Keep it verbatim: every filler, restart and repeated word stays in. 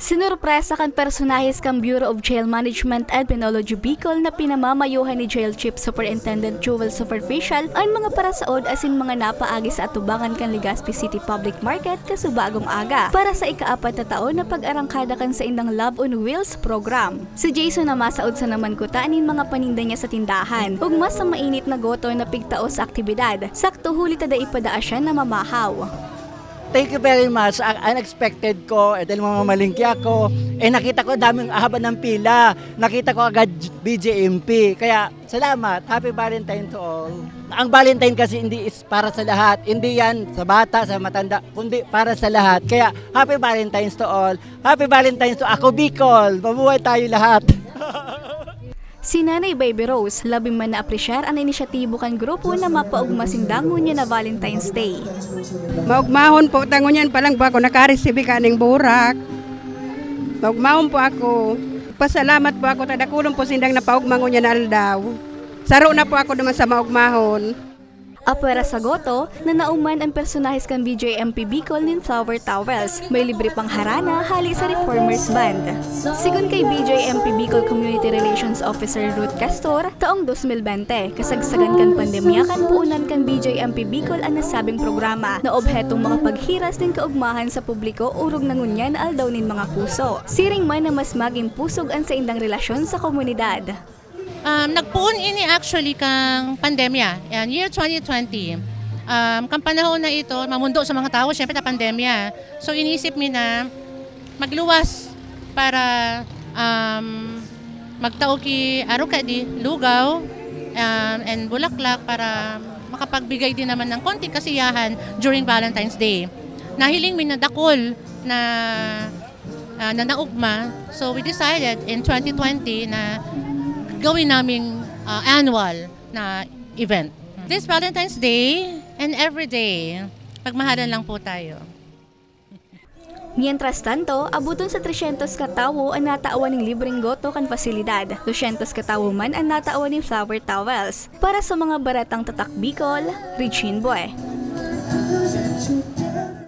Sinurpresa kan personahes kan Bureau of Jail Management and Penology Bicol na pinamamayohan ni Jail Chief Superintendent Joel Superficial an mga parasaod asin mga napaagi sa atubangan kan Legazpi City Public Market kasubagong aga para sa ikaapat na taon na pag-arangkada kan saindang Love on Wheels program. Si Jason na masaod sa naman kuta nin mga paninda niya sa tindahan, ug mas sa mainit na goto na pigtao sa aktibidad. Sakto huli ta dai pa daa siya namamahaw. Thank you very much. Ang unexpected ko, eh, dahil mamamalengke ako, eh nakita ko daming haba ng pila. Nakita ko agad B J M P. Kaya salamat. Happy Valentine to all. Ang Valentine kasi hindi is para sa lahat. Hindi yan sa bata, sa matanda, kundi para sa lahat. Kaya happy Valentine's to all. Happy Valentine's to Ako Bicol. Mabuhay tayo lahat. Si Nanay Baby Rose, labi man naapresyar an inisyatibo kan grupo na mapaogma sinda ngunyan na Valentine's Day. Maugmahon po, ta ngunyan pa lang ba ako nakaresibi kaning burak. Maugmahon po ako. Pasalamat po ako, ta dakulon po sindang napaugma ngunyan na aldaw. Saro na po ako naman sa maugmahon. Apwera sa goto, nanao man an personahes kan B J M P Bicol nin flower towels. May libre pang harana hali sa Reformers Band. Sigon kay B J M P Bicol Community Relations Officer Ruth Castor, taong dos mil bente, kasagsagan kan pandemya kan puunan kan B J M P Bicol an nasabing programa na obhetong makapaghiras nin kaugmahan sa publiko orog na ngunyan na Aldaw nin Mga Puso. Siring man na mas magin pusog an saindang relasyon sa komunidad. Um, nagpoon ini actually kang pandemya, yan, year twenty twenty. Um, kang panahon na ito, mamundo sa mga tao, syempre na pandemya. So inisip mi na magluwas para um, magtao ki Arukedi, Lugaw, um, and Bulaklak para makapagbigay din naman ng konting kasiyahan during Valentine's Day. Nahiling mi na dakol na ah, na naugma. So we decided in twenty twenty na gawin naming ah, annual na event. This Valentine's Day and every day, pagmahalan lang po tayo. Mientras tanto, abuton sa tresyentos ka tawo an natawan nin libreng goto kan pasilidad, dosyentos ka tawo man an natawan nin flower towels. Para sa mga baretang Tatak Bicol, Regine Boy.